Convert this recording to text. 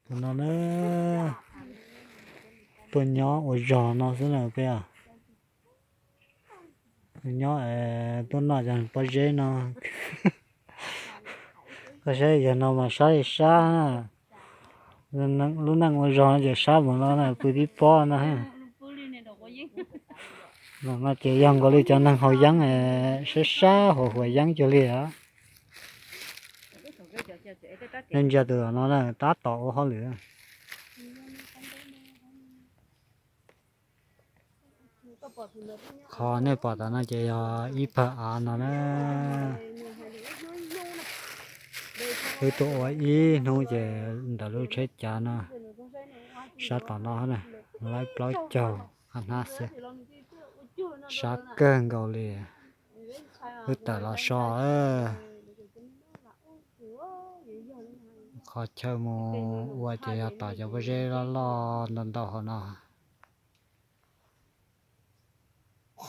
Tus no na, tuaj nyob ua zog no xwb na peb os. Tuaj nyob es tuaj noj cov pob zeb no. Koj saib yog no mas sab li sab na. Lub neej ua zog ces sab mus no na, pw tib pob no. No ces yog nkaus li cov neeg haus yeeb, sab sab huas huas yeeb cuag li. Nej ntsia tus no na tab tom ua hauj lwm. Qhov nej pom tom no ces yog ib pawg av no na. Wb tuaj ua ib hnub ces ntawm lub tsheb cav no sab tom no na, laib plaub caug qab hnab xwb, sab kawg nkaus li. Wb tawm los so qhov chaw mus ua ces yog tom cov pob zeb loj loj ntau ntau hauv no.